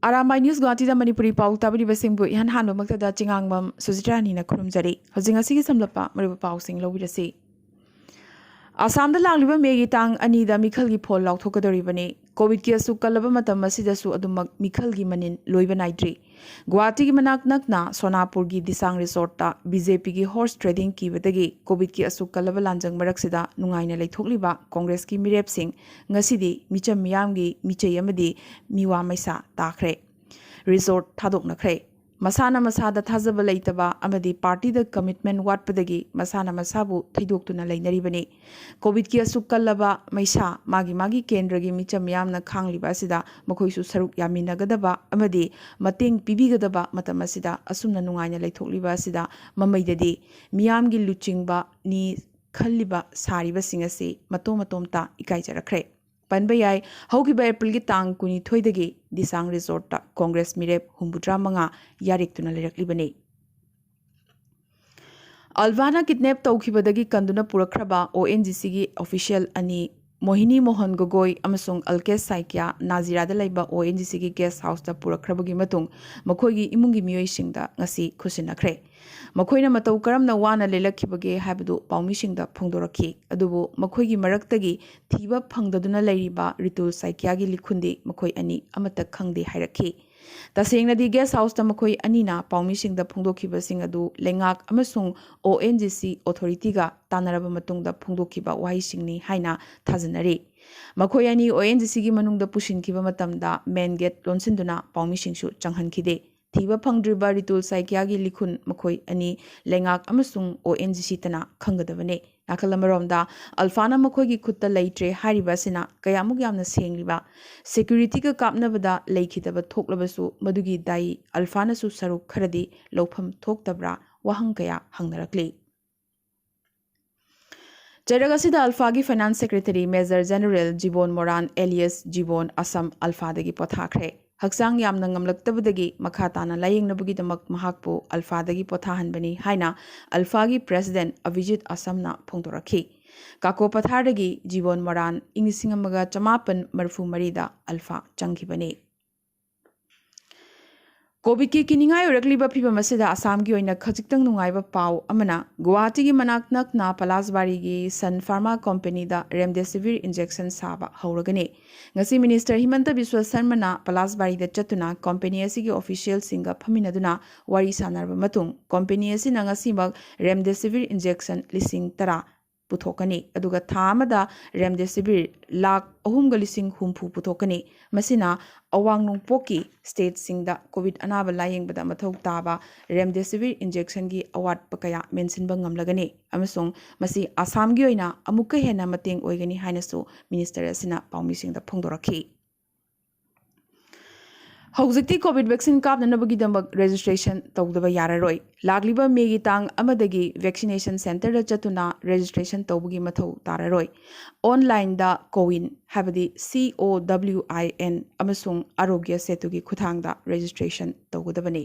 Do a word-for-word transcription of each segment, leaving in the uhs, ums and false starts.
Arambai news ꯒꯨꯋꯥꯍꯥꯇꯤꯗ Manipuri ꯄꯥꯎ ꯇꯥꯕꯤꯔꯤꯕꯁꯤꯡꯕꯨ ꯏꯍꯥꯟ ꯍꯥꯟꯕꯃꯛꯇꯗ ꯆꯤꯉꯥꯡꯕꯝ ꯁꯨꯖꯤꯇ꯭ꯔꯥꯅꯤꯅ ꯈꯨꯔꯨꯝꯖꯔꯤ꯫ ꯍꯧꯖꯤꯛ ꯉꯁꯤꯒꯤ ꯁꯝꯂꯞꯄ ꯃꯔꯨꯑꯣꯏꯕ ꯄꯥꯎꯁꯤꯡ ꯂꯧꯕꯤꯔꯁꯤ꯫ ꯑꯁꯥꯝꯗ ꯂꯥꯛꯂꯤꯕ ꯃꯦꯒꯤ ꯇꯥꯡ ꯑꯅꯤꯗ ꯃꯤꯈꯜꯒꯤ ꯐꯣꯜ ꯂꯥꯎꯊꯣꯛꯀꯗꯧꯔꯤꯕꯅꯤ꯫ ꯀꯣꯚꯤꯗꯀꯤ ꯑꯁꯨꯛ ꯀꯜꯂꯕ ꯃꯇꯝ ꯑꯁꯤꯗꯁꯨ ꯑꯗꯨꯃꯛ ꯃꯤꯈꯜꯒꯤ ꯃꯅꯤꯟ ꯂꯣꯏꯕ ꯅꯥꯏꯗ꯭ꯔꯤ꯫ ꯒꯨꯋꯥꯍꯥꯇꯤꯒꯤ ꯃꯅꯥꯛ ꯅꯛꯅ ꯁꯣꯅꯥꯄꯨꯔꯒꯤ ꯗꯤꯁꯥꯡ ꯔꯤꯁꯣꯔꯠꯇ ꯕꯤ ꯖꯦ ꯄꯤꯒꯤ ꯍꯣꯔꯁ ꯇ꯭ꯔꯦꯗꯤꯡ ꯀꯤꯕꯗꯒꯤ ꯀꯣꯚꯤꯗꯀꯤ ꯑꯁꯨꯛ ꯀꯜꯂꯕ ꯂꯥꯟꯖꯪ ꯃꯔꯛꯁꯤꯗ ꯅꯨꯡꯉꯥꯏꯅ ꯂꯩꯊꯣꯛꯂꯤꯕ ꯀꯣꯡꯒ꯭ꯔꯦꯁꯀꯤ ꯃꯤꯔꯦꯞꯁꯤꯡ ꯉꯁꯤꯗꯤ ꯃꯤꯆꯝ ꯃꯤꯌꯥꯝꯒꯤ ꯃꯤꯆꯩ ꯑꯃꯗꯤ ꯃꯤꯋꯥ ꯃꯩꯁꯥ ꯇꯥꯈ꯭ꯔꯦ꯫ ꯔꯤꯁꯣꯔꯠ ꯊꯥꯗꯣꯛꯅꯈ꯭ꯔꯦ꯫ ꯃꯁꯥꯅ ꯃꯁꯥꯗ ꯊꯥꯖꯕ ꯂꯩꯇꯕ ꯑꯃꯗꯤ ꯄꯥꯔꯇꯤꯗ ꯀꯃꯤꯠꯃꯦꯟ ꯋꯥꯠꯄꯗꯒꯤ ꯃꯁꯥꯅ ꯃꯁꯥꯕꯨ ꯊꯩꯗꯣꯛꯇꯨꯅ ꯂꯩꯅꯔꯤꯕꯅꯤ꯫ ꯀꯣꯚꯤꯗꯀꯤ ꯑꯁꯨꯛ ꯀꯜꯂꯕ ꯃꯩꯁꯥ ꯃꯥꯒꯤ ꯃꯥꯒꯤ ꯀꯦꯟꯗ꯭ꯔꯒꯤ ꯃꯤꯆꯝ ꯃꯤꯌꯥꯝꯅ ꯈꯥꯡꯂꯤꯕ ꯑꯁꯤꯗ ꯃꯈꯣꯏꯁꯨ ꯁꯔꯨꯛ ꯌꯥꯃꯤꯟꯅꯒꯗꯕ ꯑꯃꯗꯤ ꯃꯇꯦꯡ ꯄꯤꯕꯤꯒꯗꯕ ꯃꯇꯝ ꯑꯁꯤꯗ ꯑꯁꯨꯝꯅ ꯅꯨꯡꯉꯥꯏꯅ ꯂꯩꯊꯣꯛꯂꯤꯕ ꯑꯁꯤꯗ ꯃꯃꯩꯗꯗꯤ ꯃꯤꯌꯥꯝꯒꯤ ꯂꯨꯆꯤꯡꯕꯅꯤ ꯈꯜꯂꯤꯕ ꯁꯥꯔꯤꯕꯁꯤꯡ ꯑꯁꯤ ꯃꯇꯣꯝ ꯃꯇꯣꯝꯇ ꯏꯀꯥꯏꯖꯔꯛꯈ꯭ꯔꯦ꯫ ꯄꯟꯕ ꯌꯥꯏ, ꯍꯧꯈꯤꯕ ꯑꯦꯄ꯭ꯔꯤꯜꯒꯤ ꯇꯥꯡ ꯀꯨꯟꯅꯤꯊꯣꯏꯗꯒꯤ ꯗꯤꯁꯥꯡ ꯔꯤꯁꯣꯔꯠꯇ ꯀꯣꯡꯒ꯭ꯔꯦꯁ ꯃꯤꯔꯦꯞ ꯍꯨꯝꯐꯨꯇꯔꯥ ꯃꯉꯥ ꯌꯥꯔꯦꯛꯇꯨꯅ ꯂꯩꯔꯛꯂꯤꯕꯅꯤ꯫ ꯑꯜꯐꯥꯅ ꯀꯤꯗꯅꯦꯞ ꯇꯧꯈꯤꯕꯗꯒꯤ ꯀꯟꯗꯨꯅ ꯄꯨꯔꯛꯈ꯭ꯔꯕ ꯑꯣ ꯑꯦꯟ ꯖꯤ ꯁꯤꯒꯤ ꯑꯣꯐꯤꯁꯤꯌꯦꯜ ꯑꯅꯤ ꯃꯣꯍꯤꯅꯤ ꯃꯣꯍꯟ ꯒꯣꯒꯣꯏ ꯑꯃꯁꯨꯡ ꯑꯜꯀꯦꯁ ꯁꯥꯏꯀ꯭ꯌꯥ ꯅꯥꯖꯤꯔꯥꯗ ꯂꯩꯕ ꯑꯣ ꯑꯦꯟ ꯖꯤ ꯁꯤꯒꯤ ꯒꯦꯁ ꯍꯥꯎꯁꯇ ꯄꯨꯔꯛꯈ꯭ꯔꯕꯒꯤ ꯃꯇꯨꯡ ꯃꯈꯣꯏꯒꯤ ꯏꯃꯨꯡꯒꯤ ꯃꯤꯑꯣꯏꯁꯤꯡꯗ ꯉꯁꯤ ꯈꯨꯠꯁꯤꯟꯅꯈ꯭ꯔꯦ꯫ ꯃꯈꯣꯏꯅ ꯃꯇꯧ ꯀꯔꯝꯅ ꯋꯥꯅ ꯂꯦꯜꯂꯛꯈꯤꯕꯒꯦ ꯍꯥꯏꯕꯗꯨ ꯄꯥꯎꯃꯤꯁꯤꯡꯗ ꯐꯣꯡꯗꯣꯔꯛꯈꯤ꯫ ꯑꯗꯨꯕꯨ ꯃꯈꯣꯏꯒꯤ ꯃꯔꯛꯇꯒꯤ ꯊꯤꯕ ꯐꯪꯗꯗꯨꯅ ꯂꯩꯔꯤꯕ ꯔꯤꯇꯨꯜ ꯁꯥꯏꯀ꯭ꯌꯥꯒꯤ ꯂꯤꯈꯨꯟꯗꯤ ꯃꯈꯣꯏ ꯑꯅꯤ ꯑꯃꯠꯇ ꯈꯪꯗꯦ ꯍꯥꯏꯔꯛꯈꯤ꯫ ꯇꯁꯦꯡꯅꯗꯤ ꯒꯦꯁ ꯍꯥꯎꯁꯇ ꯃꯈꯣꯏ ꯑꯅꯤꯅ ꯄꯥꯎꯃꯤꯁꯤꯡꯗ ꯐꯣꯡꯗꯣꯛꯈꯤꯕꯁꯤꯡ ꯑꯗꯨ ꯂꯩꯉꯥꯛ ꯑꯃꯁꯨꯡ ꯑꯣ ꯑꯦꯟ ꯖꯤ ꯁꯤ ꯑꯣꯊꯣꯔꯤꯇꯤꯒ ꯇꯥꯟꯅꯔꯕ ꯃꯇꯨꯡꯗ ꯐꯣꯡꯗꯣꯛꯈꯤꯕ ꯋꯥꯍꯩꯁꯤꯡꯅꯤ ꯍꯥꯏꯅ ꯊꯥꯖꯅꯔꯤ꯫ ꯃꯈꯣꯏ ꯑꯅꯤ ꯑꯣ ꯑꯦꯟ ꯖꯤ ꯁꯤꯒꯤ ꯃꯅꯨꯡꯗ ꯄꯨꯁꯤꯟꯈꯤꯕ ꯃꯇꯝꯗ ꯃꯦꯟ ꯒꯦꯠ ꯂꯣꯟꯁꯤꯟꯗꯨꯅ ꯄꯥꯎꯃꯤꯁꯤꯡꯁꯨ ꯆꯪꯍꯟꯈꯤꯗꯦ꯫ ꯊꯤꯕ ꯐꯪꯗ꯭ꯔꯤꯕ ꯔꯤꯇꯨꯜ ꯁꯥꯏꯀ꯭ꯌꯥꯒꯤ ꯂꯤꯈꯨꯟ ꯃꯈꯣꯏ ꯑꯅꯤ ꯂꯩꯉꯥꯛ ꯑꯃꯁꯨꯡ ꯑꯣ ꯑꯦꯟ ꯖꯤ ꯁꯤꯇꯅ ꯈꯪꯒꯗꯕꯅꯤ꯫ ꯅꯥꯀꯜ ꯑꯃꯔꯣꯝꯗ ꯑꯜꯐꯥꯅ ꯃꯈꯣꯏꯒꯤ ꯈꯨꯠꯇ ꯂꯩꯇ꯭ꯔꯦ ꯍꯥꯏꯔꯤꯕ ꯑꯁꯤꯅ ꯀꯌꯥꯃꯨꯛ ꯌꯥꯝꯅ ꯁꯦꯡꯂꯤꯕ, ꯁꯦꯀ꯭ꯌꯨꯔꯤꯇꯤꯒ ꯀꯥꯞꯅꯕꯗ ꯂꯩꯈꯤꯗꯕ ꯊꯣꯛꯂꯕꯁꯨ ꯃꯗꯨꯒꯤ ꯗꯥꯏ ꯑꯜꯐꯥꯅꯁꯨ ꯁꯔꯨꯛ ꯈꯔꯗꯤ ꯂꯧꯐꯝ ꯊꯣꯛꯇꯕ꯭ꯔꯥ ꯋꯥꯍꯪ ꯀꯌꯥ ꯍꯪꯅꯔꯛꯂꯤ꯫ ꯆꯩꯔꯛ ꯑꯁꯤꯗ ꯑꯜꯐꯥꯒꯤ ꯐꯥꯏꯅꯥꯟꯁ ꯁꯦꯀ꯭ꯔꯦꯇꯔꯤ ꯃꯦꯖꯔ ꯖꯦꯅꯔꯦꯜ ꯖꯤꯕꯣꯟ ꯃꯣꯔꯥꯟ ꯑꯦꯂꯤꯌꯁ ꯖꯤꯕꯣꯟ ꯑꯁꯝ ꯑꯜꯐꯥꯗꯒꯤ ꯄꯣꯊꯥꯈ꯭ꯔꯦ꯫ ꯍꯛꯆꯥꯡ ꯌꯥꯝꯅ ꯉꯝꯂꯛꯇꯕꯗꯒꯤ ꯃꯈꯥ ꯇꯥꯅ ꯂꯥꯌꯦꯡꯅꯕꯒꯤꯗꯃꯛ ꯃꯍꯥꯛꯄꯨ ꯑꯜꯐꯥꯗꯒꯤ ꯄꯣꯊꯥꯍꯟꯕꯅꯤ ꯍꯥꯏꯅ ꯑꯜꯐꯥꯒꯤ ꯄ꯭ꯔꯦꯁꯤꯗꯦꯟꯠ ꯑꯚꯤꯖꯤꯠ ꯑꯁꯝꯅ ꯐꯣꯡꯗꯣꯔꯛꯈꯤ꯫ ꯀꯥꯀꯣ ꯄꯊꯥꯔꯗꯒꯤ ꯖꯤꯕꯣꯟ ꯃꯣꯔꯥꯟ ꯏꯪ ꯂꯤꯁꯤꯡ ꯑꯃꯒ ꯆꯃꯥꯄꯟ ꯃꯔꯤꯐꯨ ꯃꯔꯤꯗ ꯑꯜꯐꯥ ꯆꯪꯈꯤꯕꯅꯤ꯫ ꯀꯣꯚꯤꯗꯀꯤ ꯀꯤꯅꯤꯡꯉꯥꯏ ꯑꯣꯏꯔꯛꯂꯤꯕ ꯐꯤꯕꯝ ꯑꯁꯤꯗ ꯑꯁꯥꯝꯒꯤ ꯑꯣꯏꯅ ꯈꯖꯤꯛꯇꯪ ꯅꯨꯡꯉꯥꯏꯕ ꯄꯥꯎ ꯑꯃꯅ ꯒꯨꯋꯥꯍꯥꯇꯤꯒꯤ ꯃꯅꯥꯛ ꯅꯛꯅ ꯄꯂꯥꯁꯕꯥꯔꯤꯒꯤ ꯁꯟ ꯐꯥꯔꯃꯥ ꯀꯣꯝꯄꯦꯅꯤꯗ ꯔꯦꯝꯗꯦꯁꯤꯚꯤꯔ ꯏꯟꯖꯦꯛꯁꯟ ꯁꯥꯕ ꯍꯧꯔꯒꯅꯤ꯫ ꯉꯁꯤ ꯃꯤꯅꯤꯁꯇꯔ ꯍꯤꯃꯟꯇ ꯕꯤꯁ꯭ꯋ ꯁꯔꯃꯅ ꯄꯂꯥꯁꯕꯥꯔꯤꯗ ꯆꯠꯇꯨꯅ ꯀꯣꯝꯄꯦꯅꯤ ꯑꯁꯤꯒꯤ ꯑꯣꯐꯤꯁꯤꯌꯦꯜꯁꯤꯡꯒ ꯐꯝꯃꯤꯟꯅꯗꯨꯅ ꯋꯥꯔꯤ ꯁꯥꯟꯅꯔꯕ ꯃꯇꯨꯡ ꯀꯣꯝꯄꯦꯅꯤ ꯑꯁꯤꯅ ꯉꯁꯤꯃꯛ ꯔꯦꯝꯗꯦꯁꯤꯚꯤꯔ ꯏꯟꯖꯦꯛꯁꯟ ꯂꯤꯁꯤꯡ ꯇꯔꯥ ꯄꯨꯊꯣꯛꯀꯅꯤ, ꯑꯗꯨꯒ ꯊꯥ ꯑꯃꯗ ꯔꯦꯝꯗꯦꯁꯤꯚꯤꯔ ꯂꯥꯈ ꯑꯍꯨꯝꯒ ꯂꯤꯁꯤꯡ ꯍꯨꯝꯐꯨ ꯄꯨꯊꯣꯛꯀꯅꯤ꯫ ꯃꯁꯤꯅ ꯑꯋꯥꯡ ꯅꯣꯡꯄꯣꯛꯀꯤ ꯁ꯭ꯇꯦꯠꯁꯤꯡꯗ ꯀꯣꯚꯤꯗ ꯑꯅꯥꯕ ꯂꯥꯌꯦꯡꯕꯗ ꯃꯊꯧ ꯇꯥꯕ ꯔꯦꯝꯗꯦꯁꯤꯚꯤꯔ ꯏꯟꯖꯦꯛꯁꯟꯒꯤ ꯑꯋꯥꯠꯄ ꯀꯌꯥ ꯃꯦꯟꯁꯤꯟꯕ ꯉꯝꯂꯒꯅꯤ, ꯑꯃꯁꯨꯡ ꯃꯁꯤ ꯑꯁꯥꯝꯒꯤ ꯑꯣꯏꯅ ꯑꯃꯨꯛꯀ ꯍꯦꯟꯅ ꯃꯇꯦꯡ ꯑꯣꯏꯒꯅꯤ ꯍꯥꯏꯅꯁꯨ ꯃꯤꯅꯤꯁꯇꯔ ꯑꯁꯤꯅ ꯄꯥꯎꯃꯤꯁꯤꯡꯗ ꯐꯣꯡꯗꯣꯔꯛꯈꯤ꯫ ꯍꯧꯖꯤꯛꯇꯤ ꯀꯣꯚꯤꯗ ꯚꯦꯛꯁꯤꯟ ꯀꯥꯞꯅꯅꯕꯒꯤꯗꯃꯛ ꯔꯦꯖꯤꯁꯇ꯭ꯔꯦꯁꯟ ꯇꯧꯗꯕ ꯌꯥꯔꯔꯣꯏ꯫ ꯂꯥꯛꯂꯤꯕ ꯃꯦꯒꯤ ꯇꯥꯡ ꯑꯃꯗꯒꯤ ꯚꯦꯛꯁꯤꯅꯦꯁꯟ ꯁꯦꯟꯇꯔꯗ ꯆꯠꯇꯨꯅ ꯔꯦꯖꯤꯁꯇ꯭ꯔꯦꯁꯟ ꯇꯧꯕꯒꯤ ꯃꯊꯧ ꯇꯥꯔꯔꯣꯏ꯫ ꯑꯣꯟꯂꯥꯏꯟꯗ ꯀꯣꯋꯤꯟ, ꯍꯥꯏꯕꯗꯤ ꯁꯤ ꯑꯣ ꯗꯕ꯭ꯂꯤꯎ ꯑꯥꯏ ꯑꯦꯟ, ꯑꯃꯁꯨꯡ ꯑꯥꯔꯣꯒ꯭ꯌ ꯁꯦꯇꯨꯒꯤ ꯈꯨꯠꯊꯥꯡꯗ ꯔꯦꯖꯤꯁꯇ꯭ꯔꯦꯁꯟ ꯇꯧꯒꯗꯕꯅꯤ꯫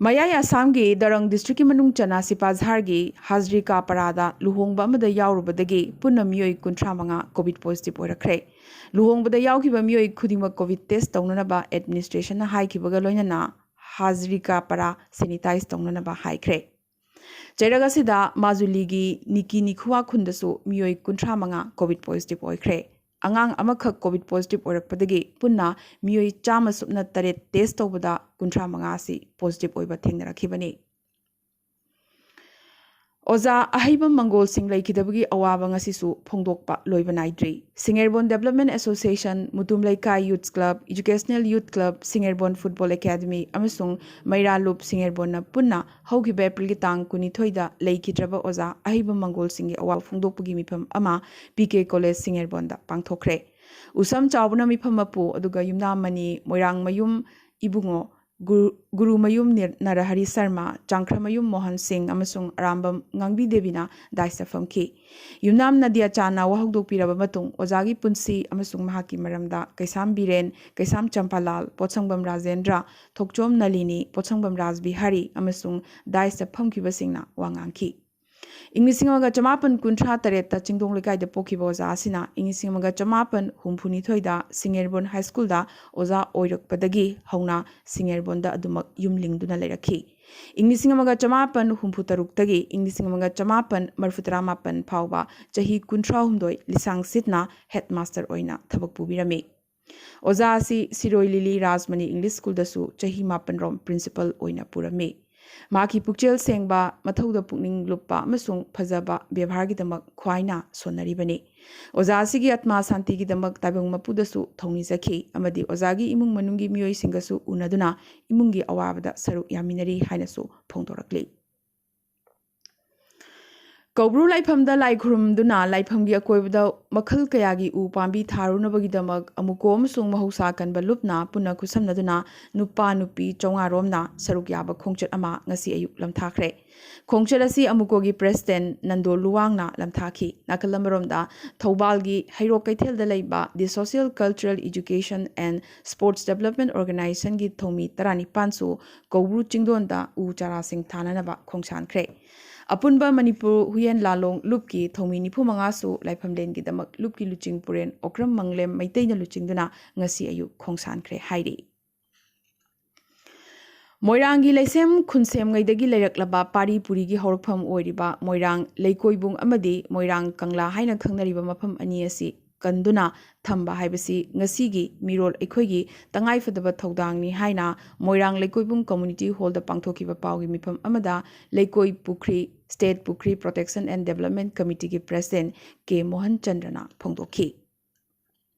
ꯃꯌꯥꯏ ꯑꯁꯥꯝꯒꯤ ꯗꯔꯪ ꯗꯤꯁꯇ꯭ꯔꯤꯛꯀꯤ ꯃꯅꯨꯡ ꯆꯟꯅ ꯁꯤꯄꯥꯖꯥꯔꯒꯤ ꯍꯥꯖꯔꯤꯀꯥ ꯄꯔꯥꯗ ꯂꯨꯍꯣꯡꯕ ꯑꯃꯗ ꯌꯥꯎꯔꯨꯕꯗꯒꯤ ꯄꯨꯟꯅ ꯃꯤꯑꯣꯏ ꯀꯨꯟꯊ꯭ꯔꯥ ꯃꯉꯥ ꯀꯣꯚꯤꯗ ꯄꯣꯖꯤꯇꯤꯚ ꯑꯣꯏꯔꯛꯈ꯭ꯔꯦ꯫ ꯂꯨꯍꯣꯡꯕꯗ ꯌꯥꯎꯈꯤꯕ ꯃꯤꯑꯣꯏ ꯈꯨꯗꯤꯡꯃꯛ ꯀꯣꯚꯤꯗ ꯇꯦꯁ ꯇꯧꯅꯅꯕ ꯑꯦꯗꯃꯤꯅꯤꯁꯇ꯭ꯔꯦꯁꯟꯅ ꯍꯥꯏꯈꯤꯕꯒ ꯂꯣꯏꯅꯅ ꯍꯥꯖꯔꯤꯀꯥ ꯄꯔꯥ ꯁꯦꯅꯤꯇꯥꯏꯖ ꯇꯧꯅꯅꯕ ꯍꯥꯏꯈ꯭ꯔꯦ꯫ ꯆꯩꯔꯛ ꯑꯁꯤꯗ ꯃꯥꯖꯨꯂꯤꯒꯤ ꯅꯤꯀꯤ ꯅꯤꯈꯨꯋꯥ ꯈꯨꯟꯗꯁꯨ ꯃꯤꯑꯣꯏ ꯀꯨꯟꯊ꯭ꯔꯥ ꯃꯉꯥ ꯀꯣꯚꯤꯗ ꯄꯣꯖꯤꯇꯤꯚ ꯑꯣꯏꯈ꯭ꯔꯦ꯫ ꯑꯉꯥꯡ ꯑꯃꯈꯛ ꯀꯣꯚꯤꯗ ꯄꯣꯖꯤꯇꯤꯚ ꯑꯣꯏꯔꯛꯄꯗꯒꯤ ꯄꯨꯟꯅ ꯃꯤꯑꯣꯏ ꯆꯥꯝꯃ ꯁꯨꯞꯅ ꯇꯔꯦꯠ ꯇꯦꯁ ꯇꯧꯕꯗ ꯀꯨꯟꯊ꯭ꯔꯥ ꯃꯉꯥ ꯑꯁꯤ ꯄꯣꯖꯤꯇꯤꯚ ꯑꯣꯏꯕ ꯊꯦꯡꯅꯔꯛꯈꯤꯕꯅꯤ꯫ ꯑꯣꯖꯥ ꯑꯍꯩꯕꯝ ꯃꯪꯒꯣꯜ ꯁꯤꯡ ꯂꯩꯈꯤꯗꯕꯒꯤ ꯑꯋꯥꯕ ꯉꯁꯤꯁꯨ ꯐꯣꯡꯗꯣꯛꯄ ꯂꯣꯏꯕ ꯅꯥꯏꯗ꯭ꯔꯤ꯫ ꯁꯤꯡꯉꯦꯔꯕꯣꯟ ꯗꯦꯕꯂꯞꯃꯦꯟ ꯑꯦꯁꯣꯁꯤꯌꯦꯁꯟ, ꯃꯨꯇꯨꯝ ꯂꯩꯀꯥꯏ ꯌꯨꯠꯁ ꯀ꯭ꯂꯕ, ꯏꯖꯨꯀꯦꯁꯅꯦꯜ ꯌꯨꯠ ꯀ꯭ꯂꯕ, ꯁꯤꯡꯉꯦꯔꯕꯣꯟ ꯐꯨꯠꯕꯣꯜ ꯑꯦꯀꯥꯗꯃꯤ ꯑꯃꯁꯨꯡ ꯃꯩꯔꯥ ꯂꯨꯞ ꯁꯤꯡꯉꯦꯔꯕꯣꯟꯅ ꯄꯨꯟꯅ ꯍꯧꯈꯤꯕ ꯑꯦꯄ꯭ꯔꯤꯜꯒꯤ ꯇꯥꯡ ꯀꯨꯟꯅꯤꯊꯣꯏꯗ ꯂꯩꯈꯤꯗ꯭ꯔꯕ ꯑꯣꯖꯥ ꯑꯍꯩꯕꯝ ꯃꯪꯒꯣꯜ ꯁꯤꯡꯒꯤ ꯑꯋꯥꯕ ꯐꯣꯡꯗꯣꯛꯄꯒꯤ ꯃꯤꯐꯝ ꯑꯃ ꯄꯤ ꯀꯦ ꯀꯣꯂꯦꯖ ꯁꯤꯡꯉꯦꯔꯕꯣꯟꯗ ꯄꯥꯡꯊꯣꯛꯈ꯭ꯔꯦ꯫ ꯎꯁꯝ ꯆꯥꯎꯕꯅ ꯃꯤꯐꯝ ꯃꯄꯨ, ꯑꯗꯨꯒ ꯌꯨꯝꯅꯥꯝ ꯃꯅꯤ, ꯃꯣꯏꯔꯥꯡꯃꯌꯨꯝ ꯏꯕꯨꯡꯉꯣ, ꯒꯨꯔꯨ-, ꯒꯨꯔꯨꯃꯌꯨꯝ ꯅꯤꯔ-, ꯅꯔꯍꯔꯤ ꯁꯔꯃ, ꯆꯥꯡꯈ꯭ꯔꯃꯌꯨꯝ ꯃꯣꯍꯟ ꯁꯤꯡ ꯑꯃꯁꯨꯡ ꯑꯔꯥꯝꯕꯝ ꯉꯥꯡꯕꯤ ꯗꯦꯕꯤꯅ ꯗꯥꯏꯁꯇ ꯐꯝꯈꯤ꯫ ꯌꯨꯝꯅꯥꯝ ꯅꯗꯤꯌꯥ ꯆꯥꯟꯅ ꯋꯥ ꯍꯧꯗꯣꯛꯄꯤꯔꯕ ꯃꯇꯨꯡ ꯑꯣꯖꯥꯒꯤ ꯄꯨꯟꯁꯤ ꯑꯃꯁꯨꯡ ꯃꯍꯥꯛꯀꯤ ꯃꯔꯝꯗ ꯀꯩꯁꯥꯝ ꯕꯤꯔꯦꯟ, ꯀꯩꯁꯥꯝ ꯆꯝꯄꯥꯂꯥꯜ, ꯄꯣꯠꯁꯪꯕꯝ ꯔꯥꯖꯦꯟꯗ꯭ꯔ, ꯊꯣꯛꯆꯣꯝ ꯅꯂꯤꯅꯤ, ꯄꯣꯠꯁꯪꯕꯝ ꯔꯥꯖꯕꯤꯍꯥꯔꯤ ꯑꯃꯁꯨꯡ ꯗꯥꯏꯁꯇ ꯐꯝꯈꯤꯕꯁꯤꯡꯅ ꯋꯥ ꯉꯥꯡꯈꯤ꯫ ꯏꯪ ꯂꯤꯁꯤꯡ ꯑꯃꯒ ꯆꯃꯥꯄꯟ ꯀꯨꯟꯊ꯭ꯔꯥ ꯇꯔꯦꯠꯇ ꯆꯤꯡꯗꯣꯡ ꯂꯩꯀꯥꯏꯗ ꯄꯣꯛꯈꯤꯕ ꯑꯣꯖꯥ ꯑꯁꯤꯅ ꯏꯪ ꯂꯤꯁꯤꯡ ꯑꯃꯒ ꯆꯃꯥꯄꯟ ꯍꯨꯝꯐꯨꯅꯤꯊꯣꯏꯗ ꯁꯤꯡꯉꯦꯔꯕꯣꯟ ꯍꯥꯏ ꯁ꯭ꯀꯨꯜꯗ ꯑꯣꯖꯥ ꯑꯣꯏꯔꯛꯄꯗꯒꯤ ꯍꯧꯅ ꯁꯤꯡꯉꯦꯔꯕꯣꯟꯗ ꯑꯗꯨꯃꯛ ꯌꯨꯝ ꯂꯤꯡꯗꯨꯅ ꯂꯩꯔꯛꯈꯤ꯫ ꯏꯪ ꯂꯤꯁꯤꯡ ꯑꯃꯒ ꯆꯃꯥꯄꯟ ꯍꯨꯝꯐꯨ ꯇꯔꯨꯛꯇꯒꯤ ꯏꯪ ꯂꯤꯁꯤꯡ ꯑꯃꯒ ꯆꯃꯥꯄꯟ ꯃꯔꯤꯐꯨ ꯇꯔꯥ ꯃꯥꯄꯟ ꯐꯥꯎꯕ ꯆꯍꯤ ꯀꯨꯟꯊ꯭ꯔꯥ ꯍꯨꯝꯗꯣꯏ ꯂꯤꯁꯥꯡ ꯁꯤꯠꯅ ꯍꯦꯗ ꯃꯥꯁꯇꯔ ꯑꯣꯏꯅ ꯊꯕꯛ ꯄꯨꯕꯤꯔꯝꯃꯤ꯫ ꯑꯣꯖꯥ ꯑꯁꯤ ꯁꯤꯔꯣꯏ ꯂꯤꯂꯤ ꯔꯥꯖꯃꯅꯤ ꯏꯪꯂꯤꯁ ꯁ꯭ꯀꯨꯜꯗꯁꯨ ꯆꯍꯤ ꯃꯥꯄꯟ ꯔꯣꯝ ꯄ꯭ꯔꯤꯟꯁꯤꯄꯜ ꯑꯣꯏꯅ ꯄꯨꯔꯝꯃꯤ꯫ ꯃꯍꯥꯛꯀꯤ ꯄꯨꯛꯆꯦꯜ ꯁꯦꯡꯕ, ꯃꯊꯧꯗ ꯄꯨꯛꯅꯤꯡ ꯂꯨꯞꯄ ꯑꯃꯁꯨꯡ ꯐꯖꯕ ꯕꯦꯕꯥꯔꯒꯤꯗꯃꯛ ꯈ꯭ꯋꯥꯏꯅ ꯁꯣꯟꯅꯔꯤꯕꯅꯤ꯫ ꯑꯣꯖꯥ ꯑꯁꯤꯒꯤ ꯑꯥꯇꯃꯥ ꯁꯥꯟꯇꯤꯒꯤꯗꯃꯛ ꯇꯥꯏꯕꯪ ꯃꯄꯨꯗꯁꯨ ꯊꯧꯅꯤꯖꯈꯤ ꯑꯃꯗꯤ ꯑꯣꯖꯥꯒꯤ ꯏꯃꯨꯡ ꯃꯅꯨꯡꯒꯤ ꯃꯤꯑꯣꯏꯁꯤꯡꯒꯁꯨ ꯎꯅꯗꯨꯅ ꯏꯃꯨꯡꯒꯤ ꯑꯋꯥꯕꯗ ꯁꯔꯨꯛ ꯌꯥꯃꯤꯟꯅꯔꯤ ꯍꯥꯏꯅꯁꯨ ꯐꯣꯡꯗꯣꯔꯛꯂꯤ꯫ ꯀꯧꯕ꯭ꯔꯨ ꯂꯥꯏꯐꯝꯗ ꯂꯥꯏ ꯈꯨꯔꯨꯝꯗꯨꯅ ꯂꯥꯏꯐꯝꯒꯤ ꯑꯀꯣꯏꯕꯗ ꯃꯈꯜ ꯀꯌꯥꯒꯤ ꯎ ꯄꯥꯝꯕꯤ ꯊꯥꯔꯨꯅꯕꯒꯤꯗꯃꯛ ꯑꯃꯨꯀꯣ ꯑꯃꯁꯨꯡ ꯃꯍꯧꯁꯥ ꯀꯟꯕ ꯂꯨꯞꯅ ꯄꯨꯟꯅ ꯈꯨꯠꯁꯝꯅꯗꯨꯅ ꯅꯨꯄꯥ ꯅꯨꯄꯤ ꯆꯥꯝꯃꯉꯥ ꯔꯣꯝꯅ ꯁꯔꯨꯛ ꯌꯥꯕ ꯈꯣꯡꯆꯠ ꯑꯃ ꯉꯁꯤ ꯑꯌꯨꯛ ꯂꯝꯊꯥꯈ꯭ꯔꯦ꯫ ꯈꯣꯡꯆꯠ ꯑꯁꯤ ꯑꯃꯨꯀꯣꯒꯤ ꯄ꯭ꯔꯦꯁꯤꯗꯦꯟ ꯅꯟꯗꯣ ꯂꯨꯋꯥꯡꯅ ꯂꯝꯊꯥꯈꯤ꯫ ꯅꯥꯀꯜ ꯑꯃꯔꯣꯝꯗ ꯊꯧꯕꯥꯜꯒꯤ ꯍꯩꯔꯣꯛ ꯀꯩꯊꯦꯜꯗ ꯂꯩꯕ The Social Cultural Education and Sports Development Organizationꯒꯤ ꯊꯧꯃꯤ ꯇꯔꯥꯅꯤꯄꯥꯟꯁꯨ ꯀꯧꯕ꯭ꯔꯨ ꯆꯤꯡꯗꯣꯟꯗ ꯎ ꯆꯥꯔꯥꯁꯤꯡ ꯊꯥꯅꯅꯕ ꯈꯣꯡꯁꯥꯟꯈ꯭ꯔꯦ꯫ ꯑꯄꯨꯟꯕ ꯃꯅꯤꯄꯨꯔ ꯍꯨꯌꯦꯟ ꯂꯥꯂꯣꯡ ꯂꯨꯞꯀꯤ ꯊꯧꯃꯤ ꯅꯤꯐꯨ ꯃꯉꯥꯁꯨ ꯂꯥꯏꯐꯝꯂꯦꯟꯒꯤꯗꯃꯛ ꯂꯨꯞꯀꯤ ꯂꯨꯆꯤꯡ ꯄꯨꯔꯦꯟ ꯑꯣꯀ꯭ꯔꯝ ꯃꯪꯂꯦꯝ ꯃꯩꯇꯩꯅ ꯂꯨꯆꯤꯡꯗꯨꯅ ꯉꯁꯤ ꯑꯌꯨꯛ ꯈꯣꯡꯁꯥꯟꯈ꯭ꯔꯦ ꯍꯥꯏꯔꯤ꯫ ꯃꯣꯏꯔꯥꯡꯒꯤ ꯂꯩꯁꯦꯝ ꯈꯨꯟꯁꯦꯝꯉꯩꯗꯒꯤ ꯂꯩꯔꯛꯂꯕ ꯄꯥꯔꯤ ꯄꯨꯔꯤꯒꯤ ꯍꯧꯔꯛꯐꯝ ꯑꯣꯏꯔꯤꯕ ꯃꯣꯏꯔꯥꯡ ꯂꯩꯀꯣꯏꯕꯨꯡ ꯑꯃꯗꯤ ꯃꯣꯏꯔꯥꯡ ꯀꯪꯂꯥ ꯍꯥꯏꯅ ꯈꯪꯅꯔꯤꯕ ꯃꯐꯝ ꯑꯅꯤ ꯑꯁꯤ ꯀꯟꯗꯨꯅ ꯊꯝꯕ ꯍꯥꯏꯕꯁꯤ ꯉꯁꯤꯒꯤ ꯃꯤꯔꯣꯜ ꯑꯩꯈꯣꯏꯒꯤ ꯇꯉꯥꯏꯐꯗꯕ ꯊꯧꯗꯥꯡꯅꯤ ꯍꯥꯏꯅ ꯃꯣꯏꯔꯥꯡ ꯂꯩꯀꯣꯏꯕꯨꯡ ꯀꯝꯃ꯭ꯌꯨꯅꯤꯇꯤ ꯍꯣꯜꯗ ꯄꯥꯡꯊꯣꯛꯈꯤꯕ ꯄꯥꯎꯒꯤ ꯃꯤꯐꯝ ꯑꯃꯗ ꯂꯩꯀꯣꯏ ꯄꯨꯈ꯭ꯔꯤ ꯁ꯭ꯇꯦꯠ ꯄꯨꯈ꯭ꯔꯤ ꯄ꯭ꯔꯣꯇꯦꯛꯁꯟ ꯑꯦꯟ ꯗꯦꯕꯂꯞꯃꯦꯟ ꯀꯃꯤꯇꯤꯒꯤ ꯄ꯭ꯔꯦꯁꯤꯗꯦꯟ ꯀꯦ ꯃꯣꯍꯟ ꯆꯟꯗ꯭ꯔꯅ ꯐꯣꯡꯗꯣꯛꯈꯤ꯫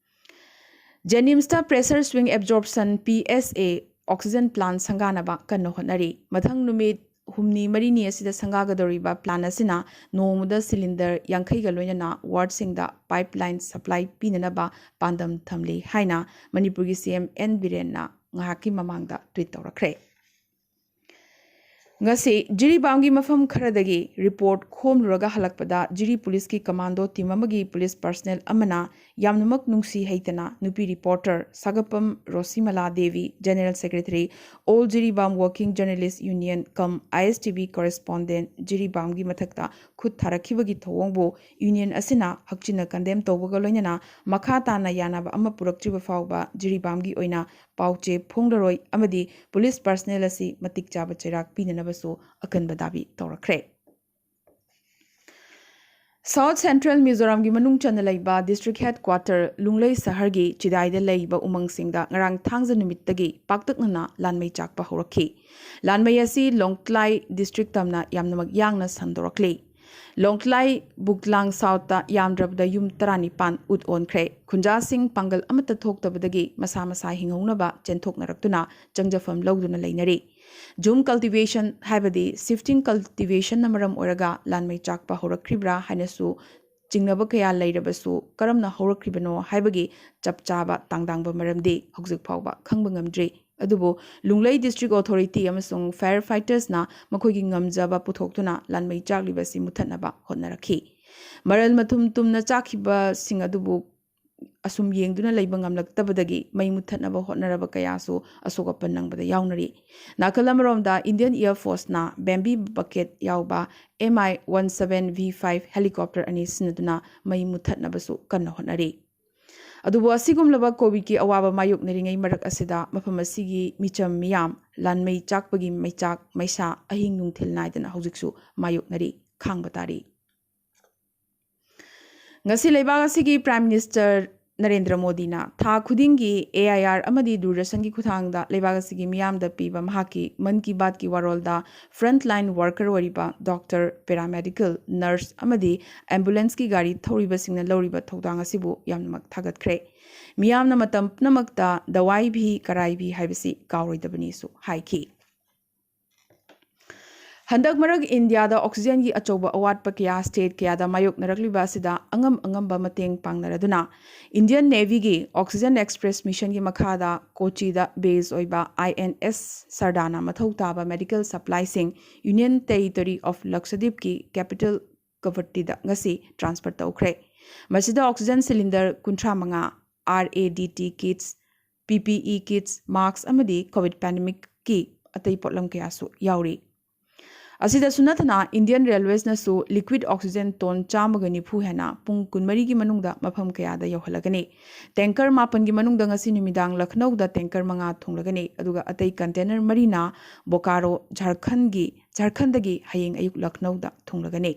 ꯖꯦꯅꯤꯝꯁꯇ pressure swing absorption, P S A, oxygen plant ꯁꯪꯒꯥꯅꯕ ꯀꯟꯅ ꯍꯣꯠꯅꯔꯤ꯫ ꯃꯊꯪ ꯅꯨꯃꯤꯠ ꯍꯨꯝꯅꯤ ꯃꯔꯤꯅꯤ ꯑꯁꯤꯗ ꯁꯪꯒꯥꯒꯗꯧꯔꯤꯕ plant ꯑꯁꯤꯅ ꯅꯣꯡꯃꯗ cylinder ꯌꯥꯡꯈꯩꯒ ꯂꯣꯏꯅꯅ wardꯁꯤꯡꯗ pipeline supply ꯄꯤꯅꯅꯕ ꯄꯥꯟꯗꯝ ꯊꯝꯂꯤ ꯍꯥꯏꯅ ꯃꯅꯤꯄꯨꯔꯒꯤ C M N ꯕꯤꯔꯦꯟꯅ ꯉꯥꯏꯍꯥꯛꯀꯤ ꯃꯃꯥꯡꯗ tweet ꯇꯧꯔꯛꯈ꯭ꯔꯦ꯫ ꯉꯁꯤ ꯖꯤꯔꯤꯕꯥꯝꯒꯤ ꯃꯐꯝ ꯈꯔꯗꯒꯤ ꯔꯤꯄꯣꯔꯠ ꯈꯣꯝꯂꯨꯔꯒ ꯍꯜꯂꯛꯄꯗ, ꯖꯤꯔꯤ ꯄꯨꯂꯤꯁꯀꯤ ꯀꯃꯥꯟꯗꯣ ꯇꯤꯝ ꯑꯃꯒꯤ ꯄꯨꯂꯤꯁ ꯄꯔꯁꯅꯦꯜ ꯑꯃꯅ ꯌꯥꯝꯅꯃꯛ ꯅꯨꯡꯁꯤ ꯍꯩꯇꯅ ꯅꯨꯄꯤ ꯔꯤꯄꯣꯔꯇꯔ ꯁꯥꯒꯞꯄꯝ Roshimala Devi, general secretary, all Jiribam working journalists union cum I S T V correspondent ꯖꯤꯔꯤꯕꯥꯝꯒꯤ ꯃꯊꯛꯇ ꯈꯨꯠ ꯊꯥꯔꯛꯈꯤꯕꯒꯤ ꯊꯧꯑꯣꯡꯕꯨ ꯌꯨꯅꯤꯌꯟ ꯑꯁꯤꯅ ꯍꯛꯆꯤꯟꯅ ꯀꯟꯗꯦꯝ ꯇꯧꯕꯒ ꯂꯣꯏꯅꯅ ꯃꯈꯥ ꯇꯥꯅ ꯌꯥꯅꯕ ꯑꯃ ꯄꯨꯔꯛꯇ꯭ꯔꯤꯕ ꯐꯥꯎꯕ ꯖꯤꯔꯤꯕꯥꯝꯒꯤ ꯑꯣꯏꯅ ꯄꯥꯎꯆꯦ ꯐꯣꯡꯂꯔꯣꯏ ꯑꯃꯗꯤ ꯄꯨꯂꯤꯁ ꯄꯔꯁꯅꯦꯜ ꯑꯁꯤ ꯃꯇꯤꯛ ꯆꯥꯕ ꯆꯩꯔꯥꯛ ꯄꯤꯅꯅꯕꯁꯨ ꯑꯀꯟꯕ ꯗꯥꯕꯤ ꯇꯧꯔꯛꯈ꯭ꯔꯦ꯫ ꯁꯥꯎꯠ ꯁꯦꯟꯇ꯭ꯔꯦꯜ ꯃꯤꯖꯣꯔꯥꯝꯒꯤ ꯃꯅꯨꯡ ꯆꯟꯅ ꯂꯩꯕ ꯗꯤꯁꯇ꯭ꯔꯤꯛ ꯍꯦꯗ ꯀ꯭ꯋꯥꯇꯔ ꯂꯨꯡꯂꯩ ꯁꯍꯔꯒꯤ ꯆꯤꯗꯥꯏꯗ ꯂꯩꯕ ꯎꯃꯪꯁꯤꯡꯗ ꯉꯔꯥꯡ ꯊꯥꯡꯖ ꯅꯨꯃꯤꯠꯇꯒꯤ ꯄꯥꯛꯇꯛꯅꯅ ꯂꯥꯟꯃꯩ ꯆꯥꯛꯄ ꯍꯧꯔꯛꯈꯤ꯫ ꯂꯥꯟꯃꯩ ꯑꯁꯤ ꯂꯣꯡꯇ꯭ꯂꯥꯏ ꯗꯤꯁꯇ꯭ꯔꯤꯛ ꯇꯝꯅ ꯌꯥꯝꯅꯃꯛ ꯌꯥꯡꯅ ꯁꯟꯗꯣꯔꯛꯂꯤ꯫ ꯂꯣꯡꯇ꯭ꯂꯥꯏ ꯕꯨꯛꯂꯥꯡ ꯁꯥꯎꯠꯇ ꯌꯥꯝꯗ꯭ꯔꯕꯗ ꯌꯨꯝ ꯇꯔꯥꯅꯤꯄꯥꯟ ꯎꯠ ꯑꯣꯟꯈ꯭ꯔꯦ꯫ ꯈꯨꯟꯖꯥꯁꯤꯡ ꯄꯥꯡꯒꯜ ꯑꯃꯠꯇ ꯊꯣꯛꯇꯕꯗꯒꯤ ꯃꯁꯥ ꯃꯁꯥ ꯍꯤꯡꯍꯧꯅꯕ ꯆꯦꯟꯊꯣꯛꯅꯔꯛꯇꯨꯅ ꯆꯪꯖꯐꯝ ꯂꯧꯗꯨꯅ ꯂꯩꯅꯔꯤ꯫ ꯖꯨꯝ ꯀꯜꯇꯤꯚꯦꯁꯟ ꯍꯥꯏꯕꯗꯤ ꯁꯤꯐꯇꯤꯡ ꯀꯜꯇꯤꯚꯦꯁꯟꯅ ꯃꯔꯝ ꯑꯣꯏꯔꯒ ꯂꯥꯟꯃꯩ ꯆꯥꯛꯄ ꯍꯧꯔꯛꯈ꯭ꯔꯤꯕ꯭ꯔꯥ ꯍꯥꯏꯅꯁꯨ ꯆꯤꯡꯅꯕ ꯀꯌꯥ ꯂꯩꯔꯕꯁꯨ, ꯀꯔꯝꯅ ꯍꯧꯔꯛꯈ꯭ꯔꯤꯕꯅꯣ ꯍꯥꯏꯕꯒꯤ ꯆꯞ ꯆꯥꯕ ꯇꯥꯡꯗꯥꯡꯕ ꯃꯔꯝꯗꯤ ꯍꯧꯖꯤꯛ ꯐꯥꯎꯕ ꯈꯪꯕ ꯉꯝꯗ꯭ꯔꯤ꯫ ꯑꯗꯨꯕꯨ ꯂꯨꯡꯂꯩ ꯗꯤꯁꯇ꯭ꯔꯤꯛ ꯑꯣꯊꯣꯔꯤꯇꯤ ꯑꯃꯁꯨꯡ ꯐꯥꯌꯔ ꯐꯥꯏꯇꯔꯁꯅ ꯃꯈꯣꯏꯒꯤ ꯉꯝꯖꯕ ꯄꯨꯊꯣꯛꯇꯨꯅ ꯂꯥꯟꯃꯩ ꯆꯥꯛꯂꯤꯕ ꯑꯁꯤ ꯃꯨꯊꯠꯅꯕ ꯍꯣꯠꯅꯔꯛꯈꯤ꯫ ꯃꯔꯜ ꯃꯊꯨꯝ ꯇꯨꯝꯅ ꯆꯥꯛꯈꯤꯕꯁꯤꯡ ꯑꯗꯨꯕꯨ ꯑꯁꯨꯝ ꯌꯦꯡꯗꯨꯅ ꯂꯩꯕ ꯉꯝꯂꯛꯇꯕꯗꯒꯤ ꯃꯩ ꯃꯨꯊꯠꯅꯕ ꯍꯣꯠꯅꯔꯕ ꯀꯌꯥꯁꯨ ꯑꯁꯣꯛ ꯑꯄꯟ ꯅꯪꯕꯗ ꯌꯥꯎꯅꯔꯤ꯫ ꯅꯥꯀꯜ ꯑꯃꯔꯣꯝꯗ, ꯏꯟꯗꯤꯌꯟ ꯏꯌꯔ ꯐꯣꯔꯁꯅ ꯕꯦꯝꯕꯤ ꯕꯀꯦꯠ ꯌꯥꯎꯕ M I one seven V five helicopter ꯑꯅꯤ ꯁꯤꯖꯤꯟꯅꯗꯨꯅ ꯃꯩ ꯃꯨꯊꯠꯅꯕꯁꯨ ꯀꯟꯅ ꯍꯣꯠꯅꯔꯤ꯫ ꯑꯗꯨꯕꯨ ꯑꯁꯤꯒꯨꯝꯂꯕ ꯀꯣꯚꯤꯗꯀꯤ ꯑꯋꯥꯕ ꯃꯥꯌꯣꯛꯅꯔꯤꯉꯩ ꯃꯔꯛ ꯑꯁꯤꯗ ꯃꯐꯝ ꯑꯁꯤꯒꯤ ꯃꯤꯆꯝ ꯃꯤꯌꯥꯝ ꯂꯥꯟꯃꯩ ꯆꯥꯛꯄꯒꯤ ꯃꯩꯆꯥꯛ ꯃꯩꯁꯥ ꯑꯍꯤꯡ ꯅꯨꯡꯊꯤꯜ ꯅꯥꯏꯗꯅ ꯍꯧꯖꯤꯛꯁꯨ ꯃꯥꯌꯣꯛꯅꯔꯤ, ꯈꯥꯡꯕ ꯇꯥꯔꯤ꯫ ꯉꯁꯤ ꯂꯩꯕꯥꯛ ꯑꯁꯤꯒꯤ ꯄ꯭ꯔꯥꯏꯝ ꯃꯤꯅꯤꯁꯇꯔ ꯅꯔꯦꯟꯗ꯭ꯔ ꯃꯣꯗꯤꯅ ꯊꯥ ꯈꯨꯗꯤꯡꯒꯤ ꯑꯦ ꯑꯥꯏ ꯑꯥꯔ ꯑꯃꯗꯤ ꯗꯨꯔꯗꯔꯁꯟꯒꯤ ꯈꯨꯠꯊꯥꯡꯗ ꯂꯩꯕꯥꯛ ꯑꯁꯤꯒꯤ ꯃꯤꯌꯥꯝꯗ ꯄꯤꯕ ꯃꯍꯥꯛꯀꯤ ꯃꯟ ꯀꯤ ꯕꯥꯠꯀꯤ ꯋꯥꯔꯣꯜꯗ ꯐ꯭ꯔꯟꯠꯂꯥꯏꯟ ꯋꯥꯔꯀꯔ ꯑꯣꯏꯔꯤꯕ ꯗꯣꯛꯇꯔ, ꯄꯦꯔꯥꯃꯦꯗꯤꯀꯦꯜ, ꯅꯔꯁ ꯑꯃꯗꯤ ꯑꯦꯝꯕꯨꯂꯦꯟꯁꯀꯤ ꯒꯥꯔꯤ ꯊꯧꯔꯤꯕꯁꯤꯡꯅ ꯂꯧꯔꯤꯕ ꯊꯧꯗꯥꯡ ꯑꯁꯤꯕꯨ ꯌꯥꯝꯅꯃꯛ ꯊꯥꯒꯠꯈ꯭ꯔꯦ꯫ ꯃꯤꯌꯥꯝꯅ ꯃꯇꯝ ꯄꯨꯝꯅꯃꯛꯇ "ꯗꯋꯥꯏ ꯚꯤ ꯀꯔꯥꯏ ꯚꯤ" ꯍꯥꯏꯕꯁꯤ ꯀꯥꯎꯔꯣꯏꯗꯕꯅꯤꯁꯨ ꯍꯥꯏꯈꯤ꯫ ꯍꯟꯗꯛ ꯃꯔꯛ ꯏꯟꯗꯤꯌꯥꯗ ꯑꯣꯛꯁꯤꯖꯦꯟꯒꯤ ꯑꯆꯧꯕ ꯑꯋꯥꯠꯄ ꯀꯌꯥ ꯁ꯭ꯇꯦꯠ ꯀꯌꯥꯗ ꯃꯥꯌꯣꯛꯅꯔꯛꯂꯤꯕ ꯑꯁꯤꯗ ꯑꯉꯝ ꯑꯉꯝꯕ ꯃꯇꯦꯡ ꯄꯥꯡꯅꯔꯗꯨꯅ ꯏꯟꯗꯤꯌꯟ ꯅꯦꯚꯤꯒꯤ ꯑꯣꯛꯁꯤꯖꯦꯟ ꯑꯦꯛꯁꯄ꯭ꯔꯦꯁ ꯃꯤꯁꯟꯒꯤ ꯃꯈꯥꯗ ꯀꯣꯆꯤꯗ ꯕꯦꯁ ꯑꯣꯏꯕ ꯑꯥꯏ ꯑꯦꯟ ꯑꯦꯁ ꯁꯔꯗꯥꯅ ꯃꯊꯧ ꯇꯥꯕ ꯃꯦꯗꯤꯀꯦꯜ ꯁꯄ꯭ꯂꯥꯏꯁꯤꯡ ꯌꯨꯅꯤꯌꯟ ꯇꯦꯔꯤꯇꯣꯔꯤ ꯑꯣꯐ ꯂꯛꯁꯗꯤꯞꯀꯤ ꯀꯦꯄꯤꯇꯦꯜ ꯒꯨꯋꯥꯍꯥꯇꯤꯗ ꯉꯁꯤ ꯇ꯭ꯔꯥꯟꯁꯐꯔ ꯇꯧꯈ꯭ꯔꯦ꯫ ꯃꯁꯤꯗ ꯑꯣꯛꯁꯤꯖꯦꯟ ꯁꯤꯂꯤꯟꯗꯔ ꯀꯨꯟꯊ꯭ꯔꯥ ꯃꯉꯥ, R A D T kits, P P E kits, mask ꯑꯃꯗꯤ ꯀꯣꯚꯤꯗ ꯄꯦꯟꯗꯦꯃꯤꯛꯀꯤ ꯑꯇꯩ ꯄꯣꯠꯂꯝ ꯀꯌꯥꯁꯨ ꯌꯥꯎꯔꯤ꯫ ꯑꯁꯤꯗꯁꯨ ꯅꯠꯇꯅ ꯏꯟꯗꯤꯌꯟ ꯔꯦꯜꯋꯦꯁꯅꯁꯨ ꯂꯤꯀ꯭ꯋꯤꯗ ꯑꯣꯛꯁꯤꯖꯦꯟ ꯇꯣꯟ ꯆꯥꯝꯃꯒ ꯅꯤꯐꯨ ꯍꯦꯟꯅ ꯄꯨꯡ ꯀꯨꯟꯃꯔꯤꯒꯤ ꯃꯅꯨꯡꯗ ꯃꯐꯝ ꯀꯌꯥꯗ ꯌꯧꯍꯜꯂꯒꯅꯤ꯫ ꯇꯦꯡꯀꯔ ꯃꯥꯄꯟꯒꯤ ꯃꯅꯨꯡꯗ ꯉꯁꯤ ꯅꯨꯃꯤꯗꯥꯡ ꯂꯈꯅꯧꯗ ꯇꯦꯡꯀꯔ ꯃꯉꯥ ꯊꯨꯡꯂꯒꯅꯤ, ꯑꯗꯨꯒ ꯑꯇꯩ ꯀꯟꯇꯦꯅꯔ ꯃꯔꯤꯅ ꯕꯣꯀꯥꯔꯣ, ꯖꯥꯔꯈꯟꯒꯤ, ꯖꯥꯔꯈꯟꯗꯒꯤ ꯍꯌꯦꯡ ꯑꯌꯨꯛ ꯂꯈꯅꯧꯗ ꯊꯨꯡꯂꯒꯅꯤ꯫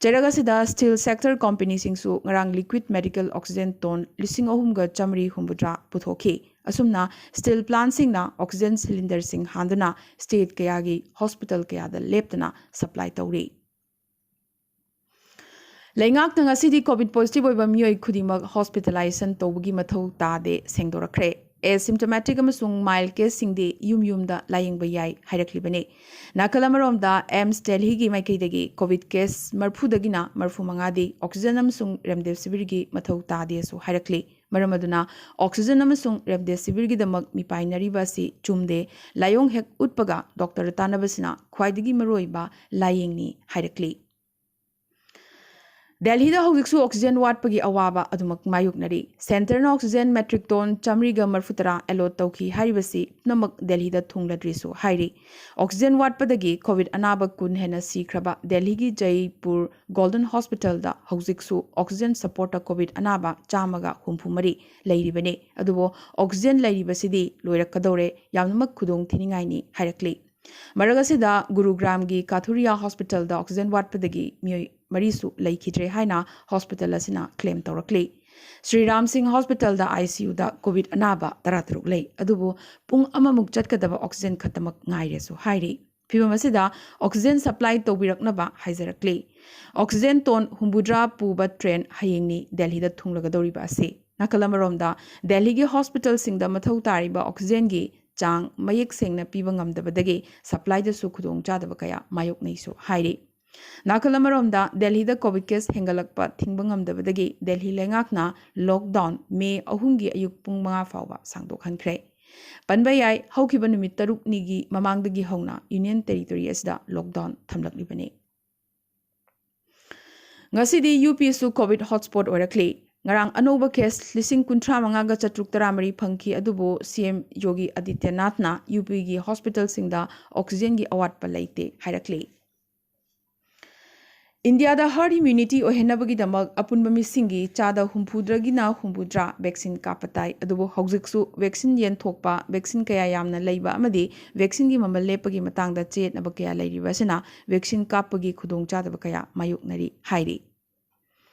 ꯆꯩꯔꯛ ꯑꯁꯤꯗ ꯁ꯭ꯇꯤꯜ ꯁꯦꯛꯇꯔ ꯀꯣꯝꯄꯦꯅꯤꯁꯤꯡꯁꯨ ꯉꯔꯥꯡ ꯂꯤꯀ꯭ꯋꯤꯗ ꯃꯦꯗꯤꯀꯦꯜ ꯑꯣꯛꯁꯤꯖꯦꯟ ꯇꯣꯟ ꯂꯤꯁꯤꯡ ꯑꯍꯨꯝꯒ ꯆꯥꯃꯔꯤ ꯍꯨꯝꯐꯨꯇꯔꯥ ꯄꯨꯊꯣꯛꯈꯤ꯫ ꯑꯁꯨꯝꯅ ꯁ꯭ꯇꯤꯜ ꯄ꯭ꯂꯥꯟꯠꯁꯤꯡꯅ ꯑꯣꯛꯁꯤꯖꯦꯟ ꯁꯤꯂꯤꯟꯗꯔꯁꯤꯡ ꯍꯥꯟꯗꯨꯅ ꯁ꯭ꯇꯦꯠ ꯀꯌꯥꯒꯤ ꯍꯣꯁꯄꯤꯇꯥꯜ ꯀꯌꯥꯗ ꯂꯦꯞꯇꯅ ꯁꯄ꯭ꯂꯥꯏ ꯇꯧꯔꯤ꯫ ꯂꯩꯉꯥꯛꯅ ꯉꯁꯤꯗꯤ ꯀꯣꯚꯤꯗ ꯄꯣꯖꯤꯇꯤꯚ ꯑꯣꯏꯕ ꯃꯤꯑꯣꯏ ꯈꯨꯗꯤꯡꯃꯛ ꯍꯣꯁꯄꯤꯇꯥꯂꯥꯏꯖꯦꯁꯟ ꯇꯧꯕꯒꯤ ꯃꯊꯧ ꯇꯥꯗꯦ ꯁꯦꯡꯗꯣꯔꯛꯈ꯭ꯔꯦ꯫ ꯑꯦꯁꯤꯝꯇꯣꯃꯦꯇꯤꯛ ꯑꯃꯁꯨꯡ ꯃꯥꯏꯜ ꯀꯦꯁꯁꯤꯡꯗꯤ ꯌꯨꯝ ꯌꯨꯝꯗ ꯂꯥꯌꯦꯡꯕ ꯌꯥꯏ ꯍꯥꯏꯔꯛꯂꯤꯕꯅꯤ꯫ ꯅꯥꯀꯜ ꯑꯃꯔꯣꯝꯗ, ꯑꯦꯝꯁ ꯗꯦꯜꯍꯤꯒꯤ ꯃꯥꯏꯀꯩꯗꯒꯤ ꯀꯣꯚꯤꯗ ꯀꯦꯁ ꯃꯔꯐꯨꯗꯒꯤꯅ ꯃꯔꯐꯨ ꯃꯉꯥꯗꯤ ꯑꯣꯛꯁꯤꯖꯦꯟ ꯑꯃꯁꯨꯡ ꯔꯦꯝꯗꯦꯁꯤꯚꯤꯔꯒꯤ ꯃꯊꯧ ꯇꯥꯗꯦꯁꯨ ꯍꯥꯏꯔꯛꯂꯤ꯫ ꯃꯔꯝ ꯑꯗꯨꯅ ꯑꯣꯛꯁꯤꯖꯦꯟ ꯑꯃꯁꯨꯡ ꯔꯦꯝꯗꯦꯁꯤꯚꯤꯔꯒꯤꯗꯃꯛ ꯃꯤꯄꯥꯏꯅꯔꯤꯕ ꯑꯁꯤ ꯆꯨꯝꯗꯦ, ꯂꯥꯏꯑꯣꯡ ꯍꯦꯛ ꯎꯠꯄꯒ ꯗꯣꯛꯇꯔ ꯇꯥꯟꯅꯕꯁꯤꯅ ꯈ꯭ꯋꯥꯏꯗꯒꯤ ꯃꯔꯨꯑꯣꯏꯕ ꯂꯥꯏꯌꯦꯡꯅꯤ ꯍꯥꯏꯔꯛꯂꯤ꯫ ꯗꯦꯜꯍꯤꯗ ꯍꯧꯖꯤꯛꯁꯨ ꯑꯣꯛꯁꯤꯖꯦꯟ ꯋꯥꯠꯄꯒꯤ ꯑꯋꯥꯕ ꯑꯗꯨꯃꯛ ꯃꯥꯌꯣꯛꯅꯔꯤ꯫ ꯁꯦꯟꯇꯔꯅ ꯑꯣꯛꯁꯤꯖꯦꯟ ꯃꯦꯇ꯭ꯔꯤꯛ ꯇꯣꯟ ꯆꯥꯃꯔꯤꯒ ꯃꯔꯐꯨꯇꯔꯥ ꯑꯦꯂꯣꯠ ꯇꯧꯈꯤ ꯍꯥꯏꯔꯤꯕꯁꯤ ꯄꯨꯝꯅꯃꯛ ꯗꯦꯜꯍꯤꯗ ꯊꯨꯡꯂꯗ꯭ꯔꯤꯁꯨ ꯍꯥꯏꯔꯤ꯫ ꯑꯣꯛꯁꯤꯖꯦꯟ ꯋꯥꯠꯄꯗꯒꯤ ꯀꯣꯚꯤꯗ ꯑꯅꯥꯕ ꯀꯨꯟ ꯍꯦꯟꯅ ꯁꯤꯈ꯭ꯔꯕ ꯗꯦꯜꯍꯤꯒꯤ ꯖꯩꯄꯨꯔ ꯒꯣꯜꯗꯟ ꯍꯣꯁꯄꯤꯇꯥꯜꯗ ꯍꯧꯖꯤꯛꯁꯨ ꯑꯣꯛꯁꯤꯖꯦꯟ ꯁꯄꯣꯔꯠꯇ ꯀꯣꯚꯤꯗ ꯑꯅꯥꯕ ꯆꯥꯝꯃꯒ ꯍꯨꯝꯐꯨ ꯃꯔꯤ ꯂꯩꯔꯤꯕꯅꯤ꯫ ꯑꯗꯨꯕꯨ ꯑꯣꯛꯁꯤꯖꯦꯟ ꯂꯩꯔꯤꯕꯁꯤꯗꯤ ꯂꯣꯏꯔꯛꯀꯗꯧꯔꯦ, ꯌꯥꯝꯅꯃꯛ ꯈꯨꯗꯣꯡ ꯊꯤꯅꯤꯡꯉꯥꯏꯅꯤ ꯍꯥꯏꯔꯛꯂꯤ꯫ ꯃꯔꯛ ꯑꯁꯤꯗ ꯒꯨꯔꯨꯒ꯭ꯔꯥꯝꯒꯤ ꯀꯥꯊꯨꯔꯤꯌꯥ ꯍꯣꯁꯄꯤꯇꯥꯜꯗ ꯑꯣꯛꯁꯤꯖꯦꯟ ꯋꯥꯠꯄꯗꯒꯤ ꯃꯤꯑꯣꯏ ꯃꯔꯤꯁꯨ ꯂꯩꯈꯤꯗ꯭ꯔꯦ ꯍꯥꯏꯅ ꯍꯣꯁꯄꯤꯇꯥꯜ ꯑꯁꯤꯅ ꯀ꯭ꯂꯦꯝ ꯇꯧꯔꯛꯂꯤ꯫ ꯁ꯭ꯔꯤ ꯔꯥꯝ ꯁꯤꯡ ꯍꯣꯁꯄꯤꯇꯥꯜꯗ ꯑꯥꯏ ꯁꯤ ꯌꯨꯗ ꯀꯣꯚꯤꯗ ꯑꯅꯥꯕ ꯇꯔꯥꯇꯔꯨꯛ ꯂꯩ, ꯑꯗꯨꯕꯨ ꯄꯨꯡ ꯑꯃꯃꯨꯛ ꯆꯠꯀꯗꯕ ꯑꯣꯛꯁꯤꯖꯦꯟ ꯈꯛꯇꯃꯛ ꯉꯥꯏꯔꯦꯁꯨ ꯍꯥꯏꯔꯤ꯫ ꯐꯤꯚꯝ ꯑꯁꯤꯗ ꯑꯣꯛꯁꯤꯖꯦꯟ ꯁꯄ꯭ꯂꯥꯏ ꯇꯧꯕꯤꯔꯛꯅꯕ ꯍꯥꯏꯖꯔꯛꯂꯤ꯫ ꯑꯣꯛꯁꯤꯖꯦꯟ ꯇꯣꯟ ꯍꯨꯝꯐꯨꯇꯔꯥ ꯄꯨꯕ ꯇ꯭ꯔꯦꯟ ꯍꯌꯦꯡꯅꯤ ꯗꯦꯜꯍꯤꯗ ꯊꯨꯡꯂꯒꯗꯧꯔꯤꯕ ꯑꯁꯤ꯫ ꯅꯥꯀꯜ ꯑꯃꯔꯣꯝꯗ, ꯗꯦꯜꯍꯤꯒꯤ ꯍꯣꯁꯄꯤꯇꯥꯜꯁꯤꯡꯗ ꯃꯊꯧ ꯇꯥꯔꯤꯕ ꯑꯣꯛꯁꯤꯖꯦꯟꯒꯤ ꯆꯥꯡ ꯃꯌꯦꯛ ꯁꯦꯡꯅ ꯄꯤꯕ ꯉꯝꯗꯕꯗꯒꯤ ꯁꯄ꯭ꯂꯥꯏꯗꯁꯨ ꯈꯨꯗꯣꯡꯆꯥꯗꯕ ꯀꯌꯥ ꯃꯥꯌꯣꯛꯅꯩꯁꯨ ꯍꯥꯏꯔꯤ꯫ ꯅꯥꯀꯜ ꯑꯃꯔꯣꯝꯗ, ꯗꯦꯜꯍꯤꯗ ꯀꯣꯚꯤꯗ ꯀꯦꯁ ꯍꯦꯟꯒꯠꯂꯛꯄ ꯊꯤꯡꯕ ꯉꯝꯗꯕꯗꯒꯤ ꯗꯦꯜꯍꯤ ꯂꯩꯉꯥꯛꯅ ꯂꯣꯛꯗꯥꯎꯟ ꯃꯦ ꯑꯍꯨꯝꯒꯤ ꯑꯌꯨꯛ ꯄꯨꯡ ꯃꯉꯥ ꯐꯥꯎꯕ ꯁꯥꯡꯗꯣꯛꯍꯟꯈ꯭ꯔꯦ꯫ ꯄꯟꯕ ꯌꯥꯏ, ꯍꯧꯈꯤꯕ ꯅꯨꯃꯤꯠ ꯇꯔꯨꯛꯅꯤꯒꯤ ꯃꯃꯥꯡꯗꯒꯤ ꯍꯧꯅ ꯌꯨꯅꯤꯌꯟ ꯇꯦꯔꯤꯇꯣꯔꯤ ꯑꯁꯤꯗ ꯂꯣꯛꯗꯥꯎꯟ ꯊꯝꯂꯛꯂꯤꯕꯅꯤ꯫ ꯉꯁꯤꯗꯤ ꯌꯨ ꯄꯤꯁꯨ ꯀꯣꯚꯤꯗ ꯍꯣꯠꯁ꯭ꯄꯣꯠ ꯑꯣꯏꯔꯛꯂꯤ꯫ ꯉꯔꯥꯡ ꯑꯅꯧꯕ ꯀꯦꯁ ꯂꯤꯁꯤꯡ ꯀꯨꯟꯊ꯭ꯔꯥ ꯃꯉꯥꯒ ꯆꯥꯇ꯭ꯔꯨꯛ ꯇꯔꯥꯃꯔꯤ ꯐꯪꯈꯤ, ꯑꯗꯨꯕꯨ ꯁꯤ ꯑꯦꯝ ꯌꯣꯒꯤ ꯑꯗꯤꯇ꯭ꯌꯅꯥꯊꯅ ꯌꯨ ꯄꯤꯒꯤ ꯍꯣꯁꯄꯤꯇꯥꯜꯁꯤꯡꯗ ꯑꯣꯛꯁꯤꯖꯦꯟꯒꯤ ꯑꯋꯥꯠꯄ ꯂꯩꯇꯦ ꯍꯥꯏꯔꯛꯂꯤ꯫ ꯏꯟꯗꯤꯌꯥꯗ ꯍꯔꯗ ꯏꯝꯌꯨꯅꯤꯇꯤ ꯑꯣꯏꯍꯟꯅꯕꯒꯤꯗꯃꯛ ꯑꯄꯨꯟꯕ ꯃꯤꯁꯤꯡꯒꯤ ꯆꯥꯗ ꯍꯨꯝꯐꯨꯗꯒꯤꯅ ꯍꯨꯝꯐꯨꯇꯔꯥ ꯚꯦꯛꯁꯤꯟ ꯀꯥꯞꯄ ꯇꯥꯏ꯫ ꯑꯗꯨꯕꯨ ꯍꯧꯖꯤꯛꯁꯨ ꯚꯦꯛꯁꯤꯟ ꯌꯦꯟꯊꯣꯛꯄ, ꯚꯦꯛꯁꯤꯟ ꯀꯌꯥ ꯌꯥꯝꯅ ꯂꯩꯕ ꯑꯃꯗꯤ ꯚꯦꯛꯁꯤꯟꯒꯤ ꯃꯃꯜ ꯂꯦꯞꯄꯒꯤ ꯃꯇꯥꯡꯗ ꯆꯌꯦꯠꯅꯕ ꯀꯌꯥ ꯂꯩꯔꯤꯕ ꯑꯁꯤꯅ ꯚꯦꯛꯁꯤꯟ ꯀꯥꯞꯄꯒꯤ ꯈꯨꯗꯣꯡꯆꯥꯗꯕ ꯀꯌꯥ ꯃꯥꯌꯣꯛꯅꯔꯤ ꯍꯥꯏꯔꯤ꯫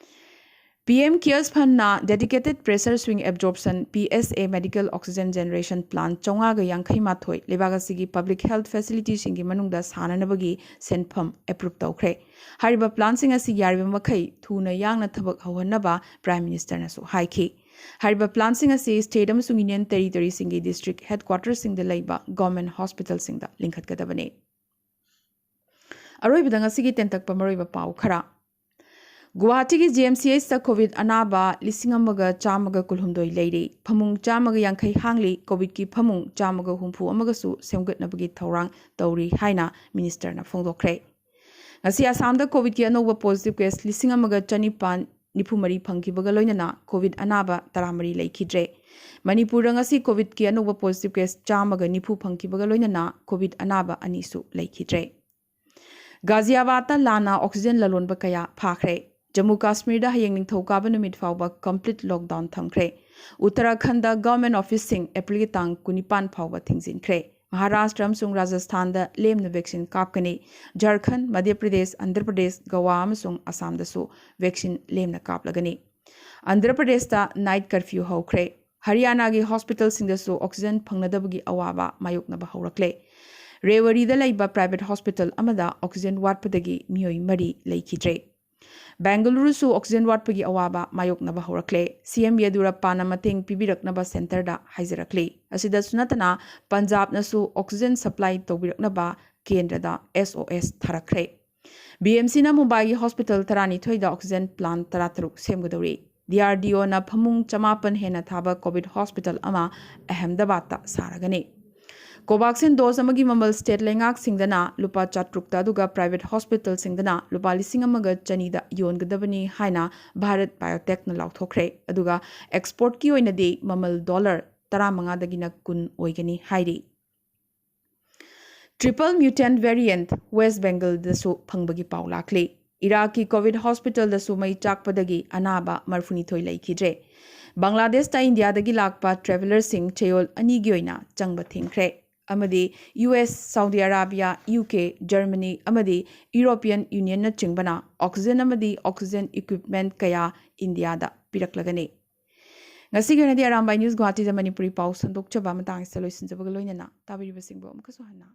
ꯄꯤ ꯑꯦꯝ ꯀꯤꯌꯔꯁ ꯐꯟꯅ dedicated pressure swing absorption, P S A, medical oxygen generation plant ꯆꯥꯝꯃꯉꯥꯒ ꯌꯥꯡꯈꯩ ꯃꯥꯊꯣꯏ ꯂꯩꯕꯥꯛ ꯑꯁꯤꯒꯤ ꯄꯕ꯭ꯂꯤꯛ ꯍꯦꯜꯊ ꯐꯦꯁꯤꯂꯤꯇꯤꯁꯤꯡꯒꯤ ꯃꯅꯨꯡꯗ ꯁꯥꯅꯅꯕꯒꯤ ꯁꯦꯟꯐꯝ ꯑꯦꯄ꯭ꯔꯨꯞ ꯇꯧꯈ꯭ꯔꯦ꯫ ꯍꯥꯏꯔꯤꯕ ꯄ꯭ꯂꯥꯟꯁꯤꯡ ꯑꯁꯤ ꯌꯥꯔꯤꯕ ꯃꯈꯩ ꯊꯨꯅ ꯌꯥꯡꯅ ꯊꯕꯛ ꯍꯧꯍꯟꯅꯕ ꯄ꯭ꯔꯥꯏꯝ ꯃꯤꯅꯤꯁꯇꯔꯅꯁꯨ ꯍꯥꯏꯈꯤ꯫ ꯍꯥꯏꯔꯤꯕ ꯄ꯭ꯂꯥꯟꯁꯤꯡ ꯑꯁꯤ ꯁ꯭ꯇꯦꯠ ꯑꯃꯁꯨꯡ ꯌꯨꯅꯤꯌꯟ ꯇꯦꯔꯤꯇꯣꯔꯤꯁꯤꯡꯒꯤ ꯗꯤꯁꯇ꯭ꯔꯤꯛ ꯍꯦꯗꯀ꯭ꯋꯥꯇꯔꯁꯤꯡꯗ ꯂꯩꯕ ꯒꯚꯔꯟꯃꯦꯟꯠ ꯍꯣꯁꯄꯤꯇꯥꯜꯁꯤꯡꯗ ꯂꯤꯡꯈꯠꯀꯗꯕꯅꯤ꯫ ꯑꯔꯣꯏꯕꯗ ꯉꯁꯤꯒꯤ ꯇꯦꯟꯇꯛꯄ ꯃꯔꯨꯑꯣꯏꯕ ꯄꯥꯎ ꯈꯔ꯫ ꯒꯨꯋꯥꯍꯥꯇꯤꯒꯤ ꯖꯤ ꯑꯦꯝ ꯁꯤ ꯑꯩꯆꯇ ꯀꯣꯚꯤꯗ ꯑꯅꯥꯕ ꯂꯤꯁꯤꯡ ꯑꯃꯒ ꯆꯥꯝꯃꯒ ꯀꯨꯟꯍꯨꯝꯗꯣꯏ ꯂꯩꯔꯤ꯫ ꯐꯃꯨꯡ ꯆꯥꯝꯃꯒ ꯌꯥꯡꯈꯩ ꯍꯥꯡꯂꯤ꯫ ꯀꯣꯚꯤꯗꯀꯤ ꯐꯃꯨꯡ ꯆꯥꯝꯃꯒ ꯍꯨꯝꯐꯨ ꯑꯃꯒꯁꯨ ꯁꯦꯝꯒꯠꯅꯕꯒꯤ ꯊꯧꯔꯥꯡ ꯇꯧꯔꯤ ꯍꯥꯏꯅ ꯃꯤꯅꯤꯁꯇꯔꯅ ꯐꯣꯡꯗꯣꯛꯈ꯭ꯔꯦ꯫ ꯉꯁꯤ ꯑꯁꯥꯝꯗ ꯀꯣꯚꯤꯗꯀꯤ ꯑꯅꯧꯕ ꯄꯣꯖꯤꯇꯤꯚ ꯀꯦꯁ ꯂꯤꯁꯤꯡ ꯑꯃꯒ ꯆꯅꯤꯄꯥꯟ ꯅꯤꯐꯨ ꯃꯔꯤ ꯐꯪꯈꯤꯕꯒ ꯂꯣꯏꯅꯅ ꯀꯣꯚꯤꯗ ꯑꯅꯥꯕ ꯇꯔꯥꯃꯔꯤ ꯂꯩꯈꯤꯗ꯭ꯔꯦ꯫ ꯃꯅꯤꯄꯨꯔꯗ ꯉꯁꯤ ꯀꯣꯚꯤꯗꯀꯤ ꯑꯅꯧꯕ ꯄꯣꯖꯤꯇꯤꯚ ꯀꯦꯁ ꯆꯥꯝꯃꯒ ꯅꯤꯐꯨ ꯐꯪꯈꯤꯕꯒ ꯂꯣꯏꯅꯅ ꯀꯣꯚꯤꯗ ꯑꯅꯥꯕ ꯑꯅꯤꯁꯨ ꯂꯩꯈꯤꯗ꯭ꯔꯦ꯫ ꯒꯥꯖꯤꯌꯥꯕꯥꯗꯇ ꯂꯥꯟꯅ ꯑꯣꯛꯁꯤꯖꯦꯟ ꯂꯂꯣꯟꯕ ꯀꯌꯥ ꯐꯥꯈ꯭ꯔꯦ꯫ ꯖꯝꯃꯨ ꯀꯥꯁꯃꯤꯔꯗ ꯍꯌꯦꯡ ꯅꯤꯡꯊꯧꯀꯥꯕ ꯅꯨꯃꯤꯠ ꯐꯥꯎꯕ ꯀꯝꯄ꯭ꯂꯤꯠ ꯂꯣꯛꯗꯥꯎꯟ ꯊꯝꯈ꯭ꯔꯦ꯫ ꯎꯠꯇꯔꯥꯈꯟꯗ ꯒꯚꯔꯟꯃꯦꯟꯠ ꯑꯣꯐꯤꯁꯁꯤꯡ ꯑꯦꯄ꯭ꯔꯤꯜꯒꯤ ꯇꯥꯡ ꯀꯨꯟꯅꯤꯄꯥꯟ ꯐꯥꯎꯕ ꯊꯤꯡꯖꯤꯟꯈ꯭ꯔꯦ꯫ ꯃꯍꯥꯔꯥꯁꯇ꯭ꯔ ꯑꯃꯁꯨꯡ ꯔꯥꯖꯁꯊꯥꯟꯗ ꯂꯦꯝꯅ ꯚꯦꯛꯁꯤꯟ ꯀꯥꯞꯀꯅꯤ꯫ ꯖꯔꯈꯟꯗ, ꯃꯙ꯭ꯌ ꯄ꯭ꯔꯗꯦꯁ, ꯑꯟꯙ꯭ꯔ ꯄ꯭ꯔꯗꯦꯁ, ꯒꯋꯥ ꯑꯃꯁꯨꯡ ꯑꯁꯥꯝꯗꯁꯨ ꯚꯦꯛꯁꯤꯟ ꯂꯦꯝꯅ ꯀꯥꯞꯂꯒꯅꯤ꯫ ꯑꯟꯙ꯭ꯔ ꯄ꯭ꯔꯗꯦꯁꯇ ꯅꯥꯏꯠ ꯀꯔꯐ꯭ꯌꯨ ꯍꯧꯈ꯭ꯔꯦ꯫ ꯍꯔꯤꯌꯥꯅꯥꯒꯤ ꯍꯣꯁꯄꯤꯇꯥꯜꯁꯤꯡꯗꯁꯨ ꯑꯣꯛꯁꯤꯖꯦꯟ ꯐꯪꯅꯗꯕꯒꯤ ꯑꯋꯥꯕ ꯃꯥꯌꯣꯛꯅꯕ ꯍꯧꯔꯛꯂꯦ꯫ ꯔꯦꯋꯥꯔꯤꯗ ꯂꯩꯕ ꯄ꯭ꯔꯥꯏꯚꯦꯠ ꯍꯣꯁꯄꯤꯇꯥꯜ ꯑꯃꯗ ꯑꯣꯛꯁꯤꯖꯦꯟ ꯋꯥꯠꯄꯗꯒꯤ ꯃꯤꯑꯣꯏ ꯃꯔꯤ ꯂꯩꯈꯤꯗ꯭ꯔꯦ꯫ ꯕꯦꯡꯒꯂꯨꯔꯨꯁꯨ ꯑꯣꯛꯁꯤꯖꯦꯟ ꯋꯥꯠꯄꯒꯤ ꯑꯋꯥꯕ ꯃꯥꯌꯣꯛꯅꯕ ꯍꯧꯔꯛꯂꯦ꯫ ꯁꯤ ꯑꯦꯝ ꯌꯦꯗꯨꯔꯞꯄꯥꯅ ꯃꯇꯦꯡ ꯄꯤꯕꯤꯔꯛꯅꯕ ꯁꯦꯟꯇꯔꯗ ꯍꯥꯏꯖꯔꯛꯂꯤ꯫ ꯑꯁꯤꯗꯁꯨ ꯅꯠꯇꯅ ꯄꯟꯖꯥꯕꯅꯁꯨ ꯑꯣꯛꯁꯤꯖꯦꯟ ꯁꯄ꯭ꯂꯥꯏ ꯇꯧꯕꯤꯔꯛꯅꯕ ꯀꯦꯟꯗ꯭ꯔꯗ ꯑꯦꯁ ꯑꯣ ꯑꯦꯁ ꯊꯥꯔꯛꯈ꯭ꯔꯦ꯫ ꯕꯤ ꯑꯦꯝ ꯁꯤꯅ ꯃꯨꯝꯕꯥꯏꯒꯤ ꯍꯣꯁꯄꯤꯇꯥꯜ ꯇꯔꯥꯅꯤꯊꯣꯏꯗ ꯑꯣꯛꯁꯤꯖꯦꯟ ꯄ꯭ꯂꯥꯟ ꯇꯔꯥꯇꯔꯨꯛ ꯁꯦꯝꯒꯗꯧꯔꯤ꯫ ꯗꯤ ꯑꯥꯔ ꯗꯤ ꯑꯣꯅ ꯐꯃꯨꯡ ꯆꯃꯥꯄꯟ ꯍꯦꯟꯅ ꯊꯥꯕ ꯀꯣꯚꯤꯗ ꯍꯣꯁꯄꯤꯇꯥꯜ ꯑꯃ ꯑꯍꯃꯗꯕꯥꯗꯇ ꯁꯥꯔꯒꯅꯤ꯫ ꯀꯣꯚꯥꯛꯁꯤꯟ ꯗꯣꯁ ꯑꯃꯒꯤ ꯃꯃꯜ ꯁ꯭ꯇꯦꯠ ꯂꯩꯉꯥꯛꯁꯤꯡꯗꯅ ꯂꯨꯄꯥ ꯆꯥꯇ꯭ꯔꯨꯛꯇ, ꯑꯗꯨꯒ ꯄ꯭ꯔꯥꯏꯚꯦꯠ ꯍꯣꯁꯄꯤꯇꯥꯜꯁꯤꯡꯗꯅ ꯂꯨꯄꯥ ꯂꯤꯁꯤꯡ ꯑꯃꯒ ꯆꯅꯤꯗ ꯌꯣꯟꯒꯗꯕꯅꯤ ꯍꯥꯏꯅ ꯚꯥꯔꯠ ꯕꯥꯏꯑꯣꯇꯦꯛꯅ ꯂꯥꯎꯊꯣꯛꯈ꯭ꯔꯦ꯫ ꯑꯗꯨꯒ ꯑꯦꯛꯁꯄꯣꯔꯠꯀꯤ ꯑꯣꯏꯅꯗꯤ ꯃꯃꯜ ꯗꯣꯂꯔ ꯇꯔꯥꯃꯉꯥꯗꯒꯤꯅ ꯀꯨꯟ ꯑꯣꯏꯒꯅꯤ ꯍꯥꯏꯔꯤ꯫ Triple mutant variant West Bengalꯗꯁꯨ ꯐꯪꯕꯒꯤ ꯄꯥꯎ ꯂꯥꯛꯂꯤ꯫ ꯏꯔꯥꯛꯀꯤ ꯀꯣꯚꯤꯗ ꯍꯣꯁꯄꯤꯇꯥꯜꯗꯁꯨ ꯃꯩ ꯆꯥꯛꯄꯗꯒꯤ ꯑꯅꯥꯕ ꯃꯔꯤꯐꯨꯅꯤꯊꯣꯏ ꯂꯩꯈꯤꯗ꯭ꯔꯦ꯫ ꯕꯪꯒ꯭ꯂꯥꯗꯦꯁꯇ ꯏꯟꯗꯤꯌꯥꯗꯒꯤ ꯂꯥꯛꯄ ꯇ꯭ꯔꯦꯚꯦꯂꯔꯁꯤꯡ ꯆꯌꯣꯜ ꯑꯅꯤꯒꯤ ꯑꯣꯏꯅ ꯆꯪꯕ ꯊꯤꯡꯈ꯭ꯔꯦ꯫ ꯑꯃꯗꯤ U S, Saudi Arabia, U K, Germany ꯑꯃꯗꯤ ꯌꯨꯔꯣꯄꯤꯌꯟ ꯌꯨꯅꯤꯌꯟꯅꯆꯤꯡꯕꯅ ꯑꯣꯛꯁꯤꯖꯦꯟ ꯑꯃꯗꯤ ꯑꯣꯛꯁꯤꯖꯦꯟ ꯏꯀ꯭ꯋꯤꯞꯃꯦꯟꯠ ꯀꯌꯥ ꯏꯟꯗꯤꯌꯥꯗ ꯄꯤꯔꯛꯂꯒꯅꯤ꯫ ꯉꯁꯤꯒꯤ ꯑꯣꯏꯅꯗꯤ ꯑꯔꯥꯝꯕꯥꯏ ꯅ꯭ꯌꯨꯁ ꯒꯨꯋꯥꯍꯥꯇꯤꯗ ꯃꯅꯤꯄꯨꯔꯤ ꯄꯥꯎ ꯁꯟꯗꯣꯛꯆꯕ ꯃꯇꯥꯡ ꯑꯁꯤꯗ ꯂꯣꯏꯁꯤꯟꯖꯕꯒ ꯂꯣꯏꯅꯅ ꯇꯥꯕꯤꯔꯤꯕꯁꯤꯡꯕꯨ ꯑꯃꯨꯛꯀꯁꯨ ꯍꯟꯅ